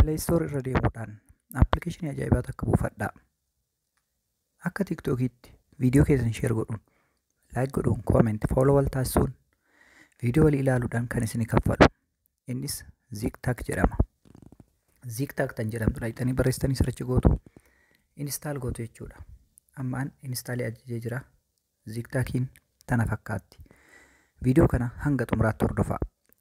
Play Store irra deemuudhaan appilikeeshinii ajaa'ibaa takka buufadhaa. Akka TikTokiitti viidiyoo keessan share godhuun, like godhuun, comment, follow wal taasisuun, viidiyoo walii ilaaluudhaan kan isinii kaffalu. Innis ZikTag jedhama. ZikTag tan jedhamtu dhaqxanii barreessitanii search gootu, install gootu jechuudha. Amma an install ajajee jira. ZikTagiin tana fakkaatti. Viidiyoo kana hanga xumuraatti hordofaa.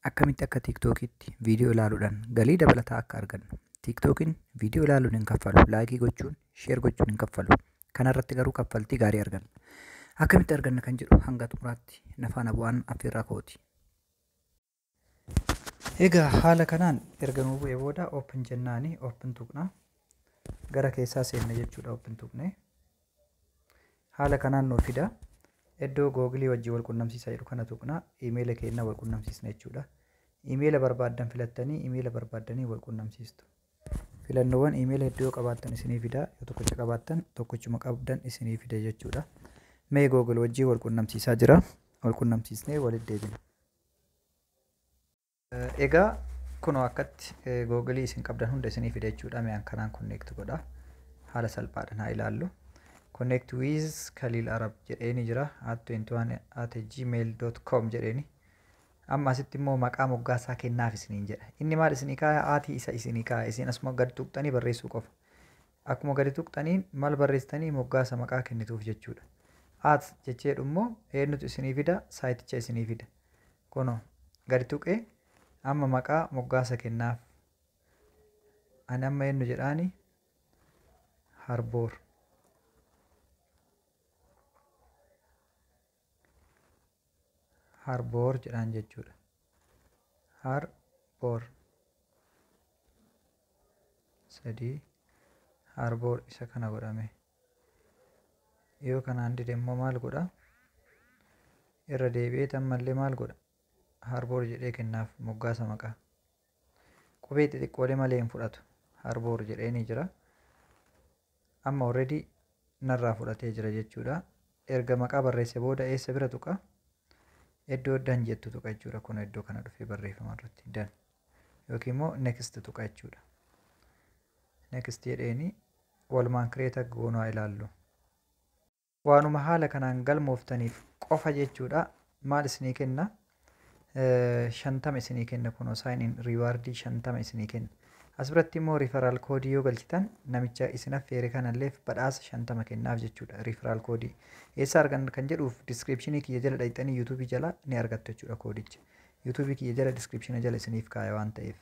Akkamitti akka TikTokiitti viidiyoo ilaaluudhaan galii dabalataa akka argannu. TikTokiin viidiyoo ilaaluun hin kaffalu. Like gochuun, share gochuun hin kaffalu. Kanarratti garuu kaffaltii gaarii arganna. Akkamitti arganna kan jedhu hanga xumuraatti na faana bu'aan affeerraa kooti. Egaa haala kanaan erga nuu bu'ee booda open jennaani open tuqna. Gara keessaa seenna jechuudha open tuqne. Haala kanaan nuu fida. Iddoo Google wajjin wal qunnamsiisaa jedhu kana tuqna. Iimeela keenya wal qunnamsiisna jechuudha. Iimeela barbaaddan filattanii iimeela barbaaddanii wal qunnamsiistu. Filannoowwan iimeela hedduu yoo qabaattan isinii fida. Yoo tokkicha qabaattan tokkichuma qabdan isinii fida jechuudha. Mee Google wajjin wal qunnamsiisaa jira. Wal qunnamsiisnee walitti deebina. Egaa kunoo akkatti Google isin qabdan hunda isinii fida jechuudha. Mee an kanaan connect godha. Haala salphaadhaan haa ilaallu. Connect with Khalil Arab jedheeni jira. @21@gmail.com jedheeni. Amma asitti immoo maqaa moggaasaa kennaaf isiniin jedha. Inni maal isinii kaaya? Aatii isa isinii kaaya. Isin asuma gadi tuqxanii barreessuu qofa. Akkuma gadi tuqxaniin maal barreessitanii moggaasa maqaa kennituuf jechuudha. At jecheedhu immoo eenyutu isinii fida? Saayiticha isinii fida. Kunoo gadi tuqee amma maqaa moggaasa kennaaf. Ani amma eenyu jedhaani? Harboor. Harboor jedhaan jechuudha. Harboor. 3 Harboor isa kana godhame. Yoo kanaan dide immoo maal godha? Irra deebi'ee ammallee maal godha? Harboor jedhee kennaaf moggaasa maqaa. Qubee xixiqqoolee malee hin fudhatu. Harboor jedhee ni jira. Amma already narraa fudhatee jira jechuudha. Erga maqaa barreesse booda eessa bira tuqa? Iddoo done jettu tuqa jechuudha. Kun iddoo kana dhufee barreeffama irratti done. Yookiin immoo next tuqa jechuudha. Next jedheeni walumaan create goonuu haa ilaallu. Waanuma haala kanaan galmooftaniif qofa jechuudha. Maal isinii kenna? 50 isinii kenna kunoo sign in reward 50 isinii kenna. As biratti immoo referral code yoo galchitan namicha isin affeere kanallee badhaasa 50 kennaaf jechuudha. Referral code eessa argan kan jedhuuf description kiyya jala dhaqxanii YouTube jala ni argattu jechuudha koodicha. YouTube kiyya jala description jala isiniif kaaya waan ta'eef.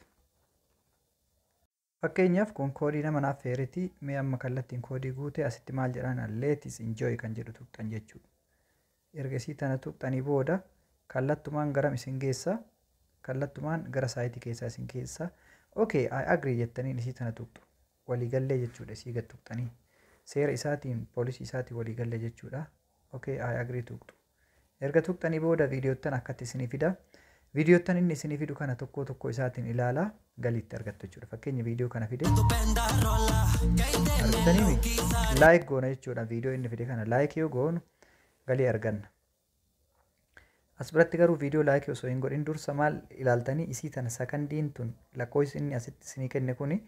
Fakkeenyaaf kun koodii nama naaf affeereeti. Mee amma kallattiin koodii guute asitti maal jedhaan let's enjoy kan jedhu tuqxan jechuudha. Ergasii tana tuqxanii booda kallattumaan garam isin geessa? Kallattumaan gara saayitii keessaa isin geessa. Okay, I agree jettanii isii tana tuqxu. Waliigallee jechuudha isii gad tuqxanii. Seera isaatiin poolisii isaatiin waliigallee jechuudha. Okay, I agree tuqxu. Erga tuqxanii booda viidiyoottan akkatti isinii fida. Viidiyoottan inni isinii fidu kana tokko tokko isaatiin ilaalaa galiitti argattu jechuudha. Fakkeenya viidiyoo kana fide. Argitanii like goona jechuudha. Viidiyoo inni fide kana like yoo goonu galii arganna. As biratti garuu viidiyoo like osoo hin godhin dursa maal ilaaltanii isii tana sakandiin tun lakkoofsi inni asitti isinii kenne kuni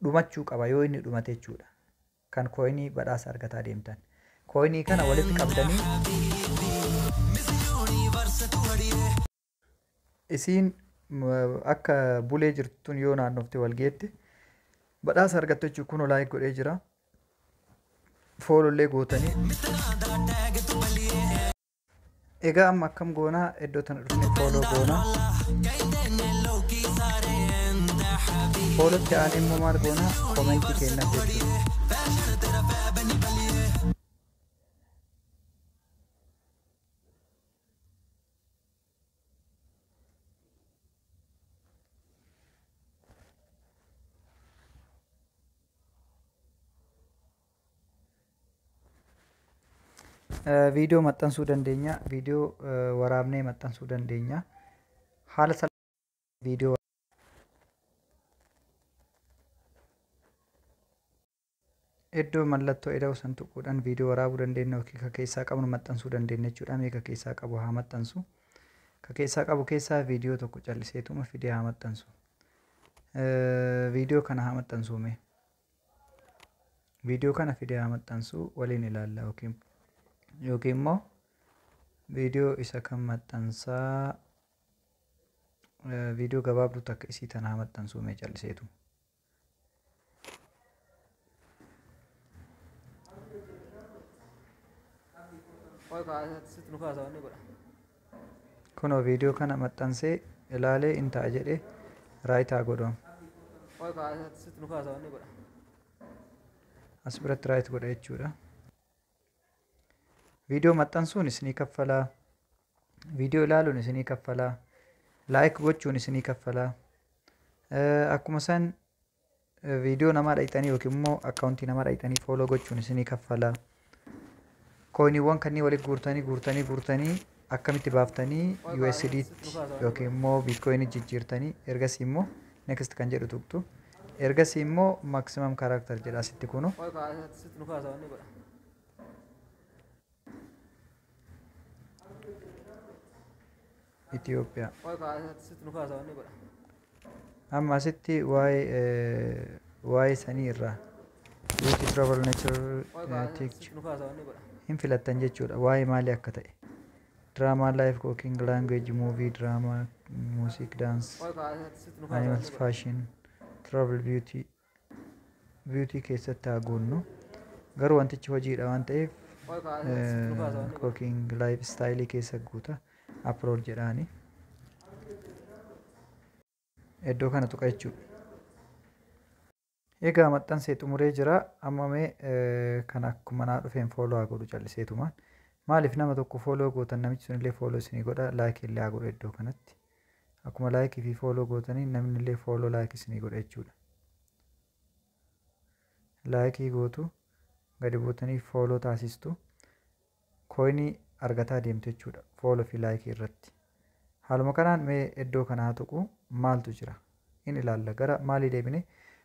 dhumachuu qaba yoo inni dhumate jechuudha. Kan kooyinii badhaasa argataa deemtan. Kooyinii kana walitti qabdanii isiin akka bulee jirtuun yoo naannofte wal geette badhaasa argattu jechuudha. Kunoo like godhee jira. Followllee gootanii. Egaa amma akkam goonaa iddoo tana dhufne follow goonaa. Followtti aanee immoo maal goonaa koomentii kennaaf jechuudha. Viidiyoo maxxansuu dandeenya. Viidiyoo waraabnee maxxansuu dandeenya. Haala salphaa viidiyoo iddoo mallattoo ida'u san tuquudhaan viidiyoo waraabuu dandeenya yookiin ka keessaa qabnu maxxansuu dandeenya jechuudha. Mee ka keessaa qabu haa maxxansu. Ka keessaa qabu keessaa viidiyoo tokko calliseetuma fidee haa maxxansu. Viidiyoo kana haa maxxansuume. Viidiyoo kana fidee haa maxxansuu, waliin ilaalla. Yookiin immoo viidiyoo isa kan maxxansaa, viidiyoo gabaabduu takka isii tana haa maxxansuume calliseetu. Kunoo viidiyoo kana maxxansee ilaalee in ta'a jedhee right haa godhamu. As biratti right godha jechuudha. Viidiyoo maxxansuun isinii kaffalaa. Viidiyoo ilaaluun isinii kaffalaa. Like gochuun isinii kaffalaa. Akkuma san viidiyoo namaa dhaqxanii yookiin immoo akkaawuntii namaa dhaqxanii follow gochuun isinii kaffalaa. Coiniiwwan kanneen walitti guurtanii guurtanii guurtanii akkamitti baaftanii USDtti yookiin immoo Bitcoinii jijjiirtanii, ergasii immoo next kan jedhu tuqxu. Ergasii immoo maximum character jedha asitti kunu. Itoophiyaa. Amma asitti waa'ee sanii irraa beauty, travel, nature, tech hin filattan jechuudha, waa'ee maalii akka ta'e. Drama, life, cooking, language, movie, drama, music, dance, animals, fashion, travel, beauty. Beauty keessatti haa guunnu. Garuu wantichi hojiidha waan ta'eef cooking, life style keessa guuta. Upload jedhaani. Iddoo kana tuqa jechuudha. Egaa maxxansee xumuree jira. Amma mee kan akkuma naa dhufeen follow haa godhu calliseetumaan. Maaliif nama tokko follow gootan, namichi sun illee follow isinii godha, like illee haa godhu iddoo kanatti. Akkuma like fi follow gootanii namni illee follow, like isinii godha jechuudha. Like gootu, gadi buutanii follow taasistu. Coinii argataa deemtu jechuudha follow fi like irratti. Haaluma kanaan mee iddoo kana haa tuqu, maaltu jira? In ilaalla. Gara maalii deebine?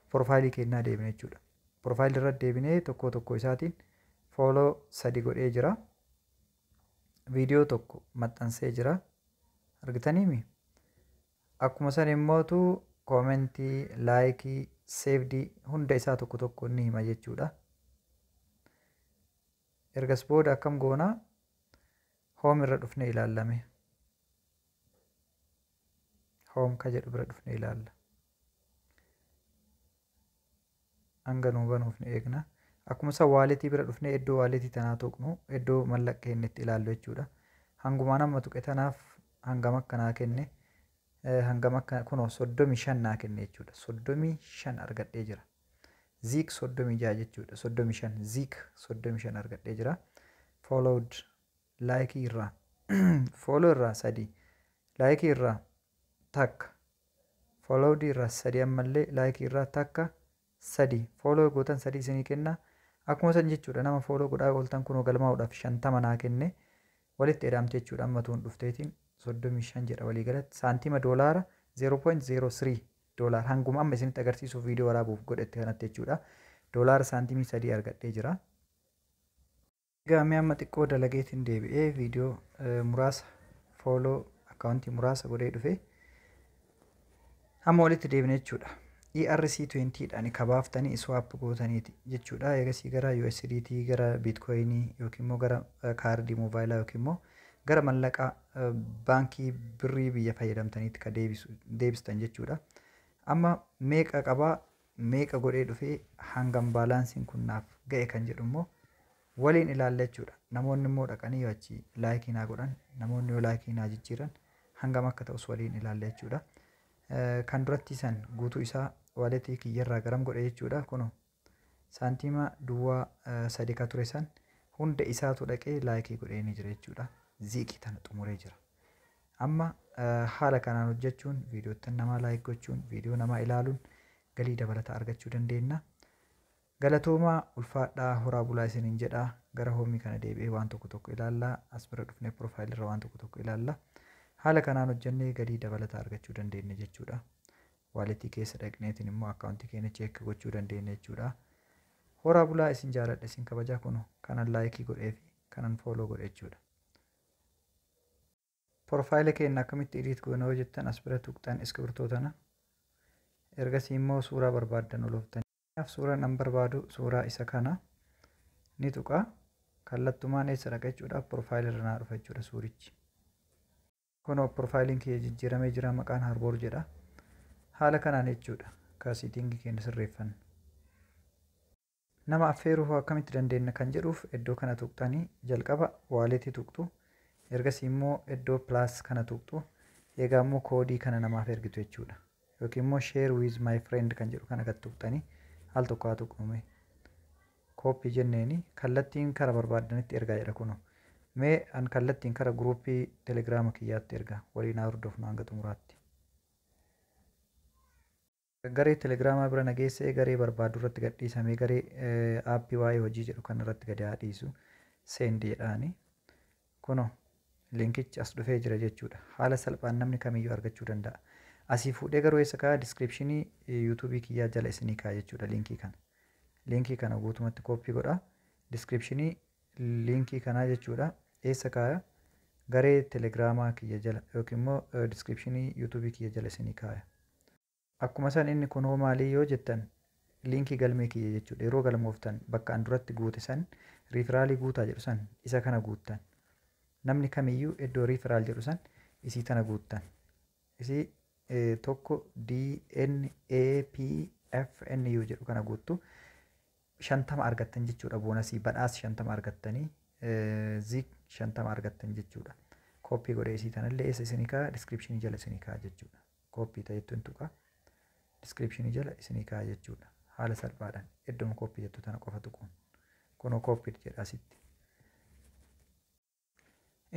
Profileii keenyaa deebine jechuudha. Profileii irratti deebinee tokko tokko isaatiin follow sadi godhee jira. Viidiyoo tokko maxxansee jira. Argitaniimi? Akkuma san immootu commentii, likeii, savedii hunda isaa tokko tokko ni hima jechuudha. Ergas booda akkam goonaa? Home irra dhufnee ilaallame. Home ka jedhu bira dhufnee ilaalla. Hanga nuu banuuf ni eegna. Akkuma san walletii bira dhufnee iddoo walletii tanaa tuqnu, iddoo mallaqa keenya itti ilaallu jechuudha. Hangumaan amma tuqe tanaaf hangam akka naa kenne, hangam akka, kunoo 35 naa kenne jechuudha. 35 argadhee jira. Zik 36 jechuudha. 35 Zik 35 argadhee jira. Followed, likeii irraa, follow irraa sadi, likeii irraa takka, followed irraa sadi, ammallee likeii irraa takka, sadi. Follow gootan sadi isinii kenna. Akkuma san jechuudha, nama follow godhaa ooltan kunoo galmaa'uudhaaf 50 naa kenne, walitti eda'amte jechuudha. Amma tuun dhufteetiin 35 jedha waliigalatti. Saantima doolaara 0.03 doolaar hanguma amma isinitti agarsiisuuf viidiyoo waraabuuf godhette kanatti jechuudha. Doolaara saantimii sadii argadhee jira. Egaa mee amma xiqqoo dalageetiin deebi'ee viidiyoo muraasa follow akkaawuntii muraasa godhee dhufe, amma walitti deebine jechuudha. ERC20 dhaan kabaaftanii swap gootaniiti jechuudha. Eegasii gara USDT, gara Bitcoinii yookiin immoo gara kaardii moobaayilaa yookiin immoo gara mallaqa baankii birrii biyya fayyadamtaniitti ka deebistan jechuudha. Amma meeqa qabaa, meeqa godhee dhufee, hangam balanceiin kun naaf ga'e kan jedhu immoo waliin ilaalla jechuudha. Namoonni immoo dhaqanii yoo achi likeii naa godhan, namoonni yoo likeii naa jijjiiran hangam akka ta'us waliin ilaalla jechuudha. Kan duratti san guutuu isaa walletii kiyyarraa garam godhe jechuudha. Kunoo saantima duwwaa sadi ka ture san hunda isaatu dhaqee likeii godhee ni jira jechuudha. Ziiqii tana xumuree jira. Amma haala kanaan hojjechuun, viidiyoottan namaa like gochuun, viidiyoo namaa ilaaluun galii dabalataa argachuu dandeenya. Galatoomaa, ulfaadhaa, horaa bulaa isiniin jedhaa. Gara homeii kana deebi'ee waan tokko tokko ilaallaa. As bira dhufnee profileii irra waan tokko tokko ilaalla. Haala kanaan hojjennee galii dabalataa argachuu dandeenya jechuudha. Walletii keessa dhaqneetiin immoo akkaawuntii keenya check gochuu dandeenya jechuudha. Horaa bulaa, isin jaaladha, isin kabajaa. Kunu kanan likeii godhee fi kanan follow godhe jechuudha. Profileii keenya akkamitti edit goona yoo jettan, as bira tuqxan iskibirtoo tana. Ergasii immoo suuraa barbaaddan olooftanii. Suuraan an barbaadu suuraa isa kana ni tuqa. Kallattumaan eessa dhaqa jechuudha? Profile irra naa dhufa jechuudha suurichi. Kunoo profileiin kiyya jijjiiramee jira, maqaan Harboor jedha. Haala kanaan jechuudha ka settingii keenya sirreeffanna. Nama affeeruu hoo akkamitti dandeenya kan jedhuuf, iddoo kana tuqxanii jalqaba walletii tuqxu. Ergasii immoo iddoo plus kana tuqxu. Egaa immoo koodii kana namaaf ergitu jechuudha. Yookiin immoo "share with my friend" kan jedhu kana gad tuqxanii al tokko haa tuqnume. Copy jenneeni kallattiin kara barbaaddanitti ergaa jedha kunoo. Mee an kallattiin kara groupii Telegiraama kiyyaatti erga, waliin haa hordofnu hanga xumuraatti. Garee Telegiraamaa bira nageessee garee barbaadu irratti gadhiisamee, garee aappii waa'ee hojii jedhu kan irratti gadi haa dhiisu, send jedhaani. Kunoo linkichi as dhufee jira jechuudha. Haala salphaan namni kamiyyuu argachuu danda'a. Asii fuudhee garuu eessa kaa'a? Descriptionii YouTubeii kiyyaa jala isinii kaa'a jechuudha linkii kana. Linkii kana guutumatti copy godha. Descriptionii linkii kanaa jechuudha. Eessa kaa'a? Garee Telegiraamaa kiyya jala yookiin immoo descriptionii YouTubeii kiyya jala isinii kaa'a. Akkuma san inni kun hoo maalii yoo jettan, linkii galmee kiyya jechuudha. Yeroo galmooftan bakka an duratti guute san, referralii guutaa jedhu san, isa kana guuttan. Namni kamiyyuu iddoo referral jedhu san isii tana guuttan. Isii 1 D N A P F N U jedhu kana guuttu, 50 argattan jechuudha, bonusii badhaasa 50 argattanii, Zeek 50 argattan jechuudha. Copy godhee isii tanallee eessa isinii kaa'a? Descriptionii jala isinii kaa'a jechuudha. Copy ta'ettu hin tuqa. Descriptionii jala isinii kaa'a jechuudha. Haala salphaadhaan iddoon copy jettu tana qofa tuquun. Kunoo copy jedha asitti.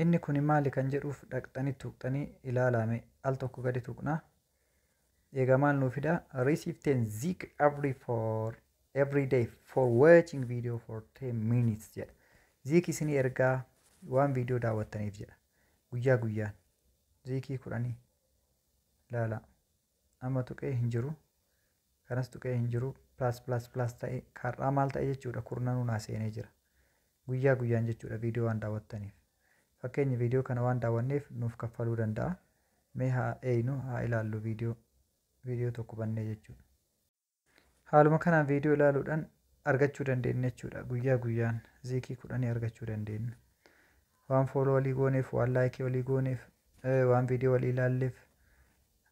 Inni kun maali kan jedhuuf dhaqxanii tuqxanii ilaalame, al tokko gadi tuqnaa. Egaa maal nuu fida? "Receive 10 Zeek every day for watching video for 10 minutes" jedha. Zeek isinii ergaa waan viidiyoo daawwattaniif jedha. Guyyaa guyyaan. Zeekii 10 ilaala. Amma tuqee hin jiru. Kanas tuqee hin jiru. Plus plus plus ta'e karraa maal ta'e jechuudha, kurnanuu naa seenee jira. Guyyaa guyyaan jechuudha viidiyoo waan daawwattaniif. Fakkeenya viidiyoo kana waan daawwanneef nuuf kaffaluu danda'a. Mee haa eeynu, haa ilaallu viidiyoo tokko bannee jechuudha. Haaluma kanaan viidiyoo ilaaluudhaan argachuu dandeenya jechuudha. Guyyaa guyyaan Zeekii 10 argachuu dandeenya. Waan follow walii gooneef, waan likeii walii gooneef, waan viidiyoo walii ilaalleef,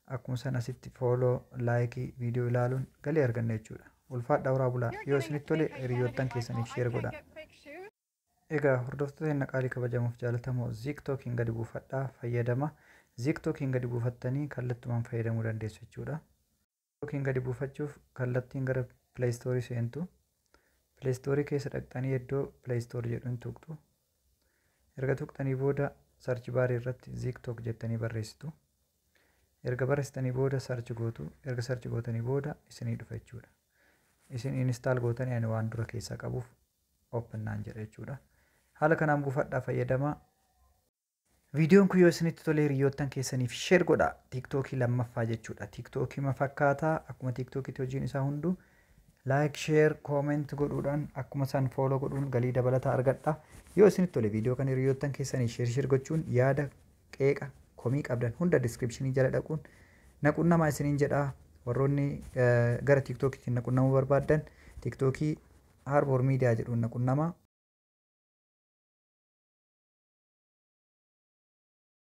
akkuma san asitti follow, likeii, viidiyoo ilaaluun galii arganna jechuudha. Ulfaadhaa, horaa bulaa. Yoo isinitti tole hiriyoottan keessaniif share godhaa. Egaa hordoftoota keenya qaalii, kabajamuuf jaalatamoo, Zeek Token gadi buufadhaa fayyadama. Zeek Token gadi buufattanii kallattumaan fayyadamuu dandeessu jechuudha. Token gadi buufachuuf kallattiin gara Play Storeii seentu. Play Storeii keessa dhaqxanii iddoo Play Storeii jedhu hin tuqxu. Erga tuqxanii booda search barii irratti Zeek Tok jettanii barreessitu. Erga barreessitanii booda search gootu. Erga search gootanii booda isinii dhufa jechuudha. Isin install gootanii, ani waan dura keessaa qabuuf open naan jedha jechuudha. Haala kanaan buufadhaa fayyadamaa. Viidiyoon kun yoo isinitti tole hiriyoottan keessaniif share godhaa. TikTokii lammaffaa jechuudha. TikTokii ma fakkaataa, akkuma TikTokiitti hojiin isaa hunduu like, share, comment godhuudhaan, akkuma isaan follow godhuun galii dabalataa argadha. Yoo isinitti tole viidiyoo kana hiriyoottan keessaniif share share gochuun, yaada, qeeqa, komii qabdan hunda descriptionii jala dhaquun naqunnamaa isiniin jedhaa. Warroonni gara TikTokiitiin naqunnamuu barbaaddan TikTokii Harboor Miidiyaa jedhuun naqunnamaa.